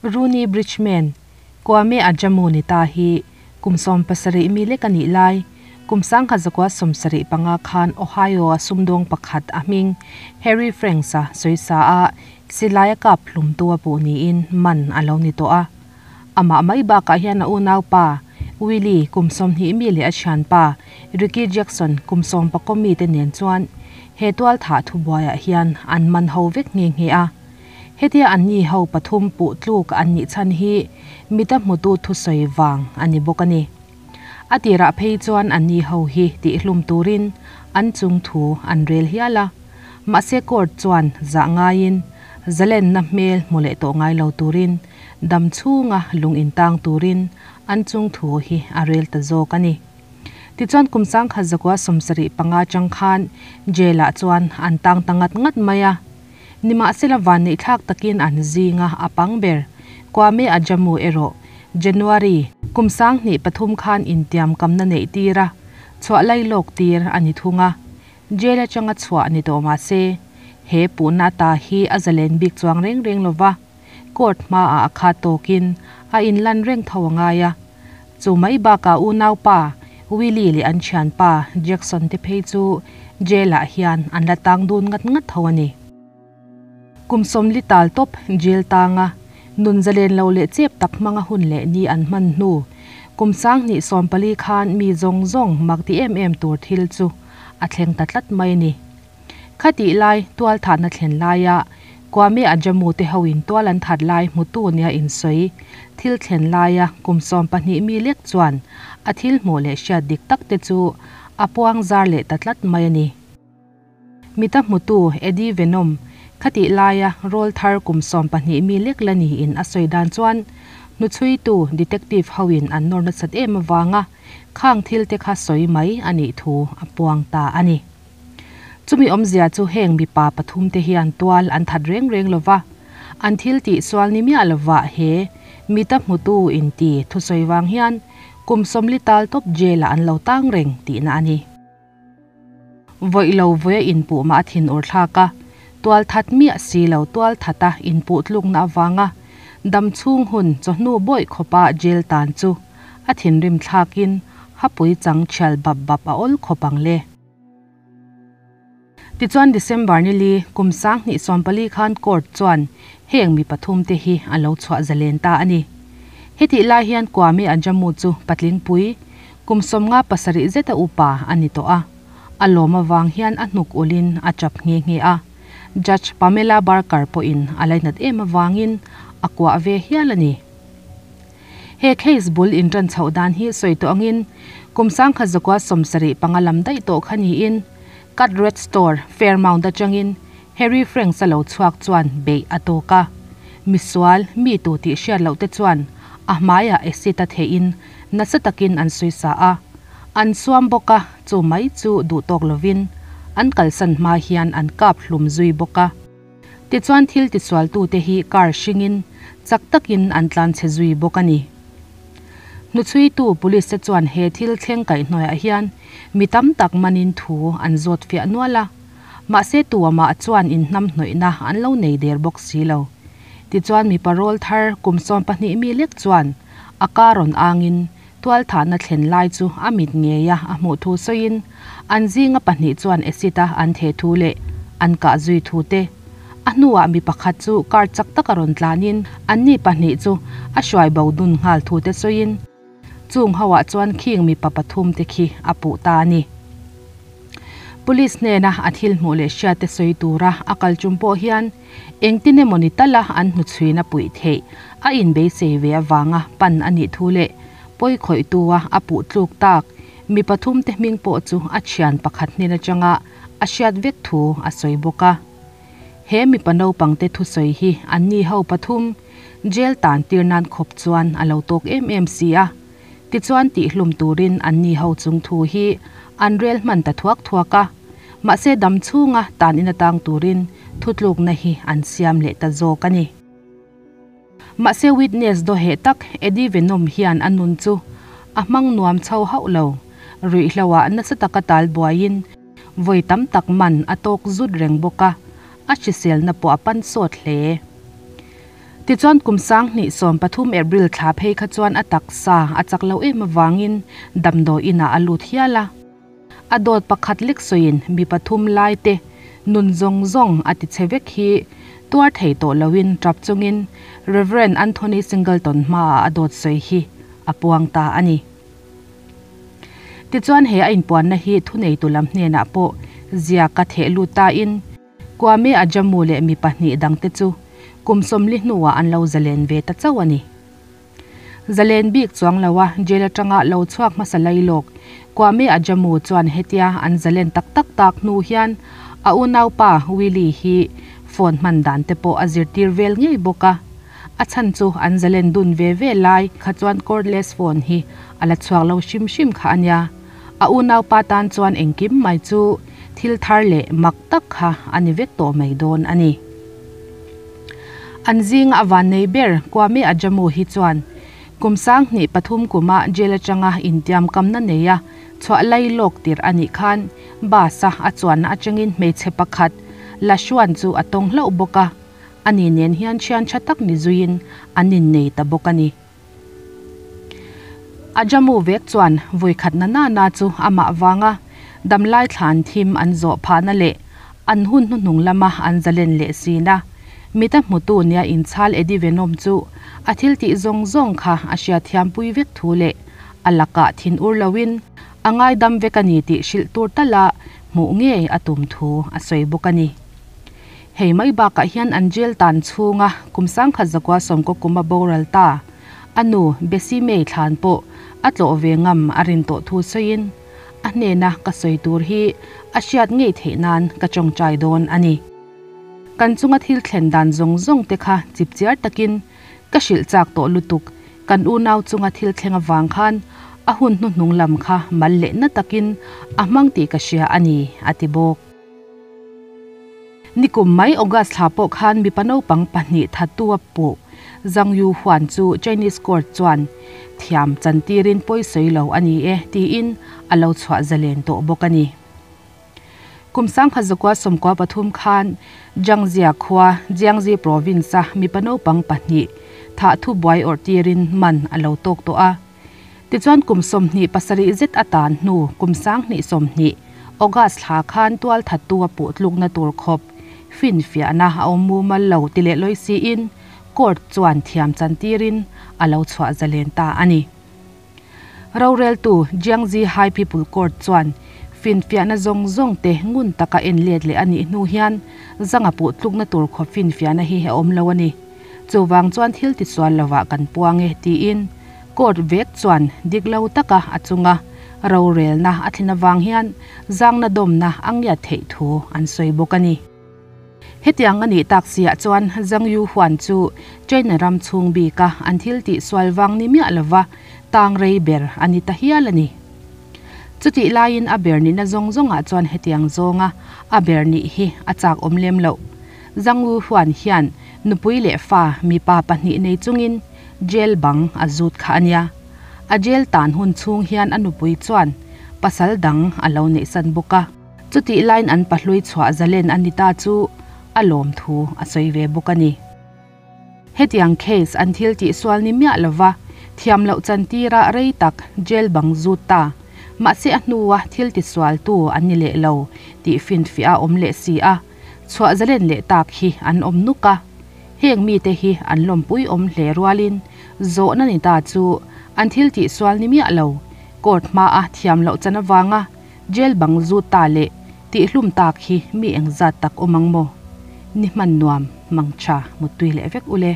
Rooney Bridgman, Kwame Ajamu ni ta hi kum 70 mi lek a nih lai, kum 1975 khan Ohio-a sumdawng pakhat a hming Harry Franks-a sawisa a silai a kap hlumtu a puh niin man a lo ni tawh a. Amah mai bakah hian a unaupa Willie kum 20 mi leh a thianpa Ricky Jackson kum 14 mi te nen chuan he tualthah thubuaiah hian an man ho vek nghe nghe a. Hetia anni ho pathum puh tluk an nih chhan hi mita hmutu thusawi vang a ni bawk a ni. A tirah phei chuan anni ho hi tihhlum turin an chung thu an rel hial a. Mahse court chuan zah ngaiin zalenna hmel hmu leh tawh ngai lo turin dam chhunga lung intang turin an chung thu hi a rel ta zawk a ni. Tichuan kum 1975 atang khan jail-ah chuan an tang ta ngat ngat mai a. Nimahsela vanneihthlak takin an zinga a pang ber Kwame Ajamu erawh January kum 2003 khan intiam kamna neih tir a, chhuah lai lawk tir a ni thung a. Jail atanga chhuah ni tawh mah se, he puhna ta hi a zalen bik chuang reng reng lova, court hmaah a khat tawkin a inlan reng tho a ngai a. Chu mai bakah unaupa Willie leh an thianpa Jackson te phei chu jail-ah hian an la tang dun ngat ngat tho a ni. Kum 40 tal tawp jail tanga nun zalen lo leh chep tak hmanga hun leh ni an hman hnu kum 2014 khan mi zawng zawng mak ti em em tur thil chu a thleng ta tlat mai a ni. Khatih lai tualthahna thlen laia Kwame Ajamu te hoin tual an that lai hmutu nia insawi thil thlen laia kum 12 mi lek chuan a thil hmuh leh hriat dik tak te chu a puang zar leh ta tlat mai a ni. Mita hmutu Eddie Venom khatih laia rawl thar kum 12 mi lek la niin a sawi dan chuan hnuchhuitu detective hoin an nawr nasat em awanga khang thil te kha sawi mai a nih thu a puang ta a ni. Chumi awmzia chu heng mipa pathum te hian tual an that reng reng lova, an thil tih sual ni miah lova he mita hmutu inti thusawi wang hian kum 40 tal tawp jail-ah an lo tang reng tihna a ni. Vawi lo vawi a inpuh mah a thin ur thlak a, tual that miah si lo tual thata inpuh tlukna avanga dam chhung hun chawhnu bawih khawpa jail tan chu a thinrim thlakin hapui chang thial bap bap a awl khawp ang le. Tichuan December ni li kum 2014 khan court chuan heng mi pathum te hi a lo chhuah zalen ta a ni. Hetih lai hian Kwame Ajamu chu patling pui kum 57 zeta upa a ni tawh a. A lawm awang hian a hnuk ulin a chap nge nge a. Judge Pamela Barker pawhin a lainat em awangin a kuah ve hial a ni. He case bul in ṭan chhoh dan hi sawi tawh angin kum 1975 lam daih tawh kha niin Cut Red Store Fairmount atangin Harry Franks a lo chhuak chuan beih a tawk a. Misual mi tu tih hriat loh te chuan a hmaiah acid a theihin nasa takin an sawi sa a. An suam bawk a, chu mai chu duh tawk lovin an kalsan hma hian an kap hlum zui bawk a. Tichuan thil tisual tu te hi car hringin chak takin an tlan che zui bawk a ni. Hnuchhui tu police te chuan he thil thleng kaih hnuaiah hian mi tam tak manin thu an zawt fiah nual a. Mahse tuamah chuan in hnam hnawihna an lo nei der bawk si lo. Tichuan mi parol thar kum 12 mi lek chuan a karon angin tual thahna thlen lai chu a mit ngeia a hmuh thu sawiin an zinga pahnih chuan acid a an the thu leh an kah zui thu te. A hnuah mi pakhat chu car chak tak a rawn tlanin an ni pahnih chu a hruai bo dun nghal thu te sawiin chung hoah chuan khing mi pa pathum te khi a puh ta a ni. Police hnena a thil hmuh leh hriat te sawi tura a kal tum pawh hian engtin emaw ni tala an hnuchhuina puih theih a inbeisei ve awanga pan a nih thu leh pawi khawih tua a puh tluk tak mi pathum te hming pawh chu a thian pakhat hnen atanga a hriat vek thu a sawi bawk a. He mi pa naupang te thu sawi hi an ni ho pathum jail tan tir nan khawp chuan a lo tawk em em si a. Tichuan tihhlum turin an ni ho chung thu hi an rel hman ta thuak thuak a. Mahse dam chhunga tan in atang turin thutluk na hi an siam leh ta zawk a ni. Mahse witness do he tak Eddie Venom hian an nun chu a hmang nuam chho hauh lo. Ruihhloah nasa taka tal buaiin vawi tam tak man a tawk zut reng bawk a, a hriselna pawh a pan sawt hle. Tichuan kum 2030 April thla phei kha chuan a taksa a chak loh em avangin damdawi inah a lut hial a. A dawt pakhat lek sawiin mi pathum lai te nun zawng zawng a ti chhe vek hi tuar thei tawh loin tap chungin Rev. Anthony Singleton hmaah a dawt sawi hi a puang ta a ni. Tichuan he a inpuanna hi thuneitu lam hnenah pawh ziaka theh lut tain Kwame Ajamu leh mi pahnih dangte chu kum 40 hnuah an lo zalen ve ta chauh a ni. Zalen bik chuang loa jail atanga lo chhuak hmasa lailawk Kwame Ajamu chuan hetia an zalen tak tak tak hnu hian a unaupa Willie hi phone hman dan te pawh a zirtir vel ngei bawk a. A chhan chu an zalen dun ve ve lai kha chuan cordless phone hi a la chhuak lo hrim hrim kha a nia. A unaupa tan chuan engkim mai chu thil thar leh mak tak kha a ni vek tawh mai dawn a ni. An zinga a vannei ber Kwame Ajamu hi chuan kum 2003 kuma jail atanga intiamkamna neia chhuah lai lawk tirh a nih khan bus-a a chuanna atangin hmeichhe pakhat Lashuan chu a tawng hlauh bawk a, ani nen hian thian tha tak ni zuiin an innei ta bawk a ni. Ajamu vek chuan vawikhat na na na chu amah vanga damlai thlan thim an zawh phahna leh an hun hnuhnung lama an zalen leh sina mita hmutu nia inchhal Eddie Venom chu a thil tih zawng zawng kha a hriatthiampui vek thu leh a lakah thin ur loin a ngaidam vek a ni tih hrilh tur tala hmuh ngei a tum thu a sawi bawk a ni. Hei mai bakah hian an jail tan chhunga kum 1990 kuma boral ta a nu Bessie May thlan pawh a tlawh ve ngam a rin tawh thu sawiin a hnena ka sawi tur hi a hriat ngei theih nan ka tawngtai dawn a ni. Kan chunga thil thlen dan zawng zawng te kha chipchiar takin ka hrilh chak tawh lutuk kan unau chunga thil thleng avang khan a hun hnuhnung lam kha mal leh na takin a hmang tih ka hria a ni a ti bawk. Nikum mai August thla pawh khan mipa naupang pahnih thattu a puh Zhang Yu Huan chu Chinese court chuan thiam chantirin pawisawi lo a ni e tiin a lo chhuah zalen tawh bawk a ni. Kum 1993 khan Zhangzia khua Jiangxi province-a mipa naupang pahnih thah thu buai awrh tirin man a lo tawk tawh a. Tichuan kum 27 zet a tan hnu kum 2020 August thla khan tual thattu a puh tlukna tur khawp finfiahna a awm mumal lo ti leh lawi siin court chuan thiam chantirin a lo chhuah zalen ta a ni. Roreltu Jiangxi High People Court chuan finfiahna zawng zawng te ngun taka en let leh a nih hnu hian zanga puh tlukna tur khawp finfiahna hi a awm lo a ni. Chuvang chuan thil tisual lovah kan puang e tiin court vek chuan dik lo taka a chunga rorelna a thlen avang hian zangna dawmna a ngiat theih thu an sawi bawk a ni. Hetiang a nih tak siah chuan Zhang Yu Huan chu China ram chhung bika an thil tihsual vang ni miah lova tang rei ber a ni ta hial a ni. Chutih laiin a ber nihna zawng zawngah chuan hetiang zawnga a ber nih hi a chak awm lem loh. Zhang Yu Huan hian nupui leh fa mipa pahnih nei chungin jail bang a zut kha a nia. A jail tan hun chhung hian a nupui chuan pasal dang a lo neihsan bawk a. Chutih laiin an pahlui chhuah zalen a ni ta chu a lawm thu a sawi ve bawk a ni. Hetiang case an thil tihsual ni miah lova thiam loh chantira rei tak jail bang zut ta. Mahse a hnua thil tisualtu an ni leh lo tih finfiah a awm leh si a, chhuah zalen leh tak hi an awm nuk a. Heng mite hi an lawmpui awm hle rualin zawhna ni ta chu an thil tihsual ni miah lo court hmaa thiam loh chan avanga jail bang zut ta leh tihhlum tak hi mi engzat tak awm ang maw? Ni hman nuam mangtha muttui leh vek ule.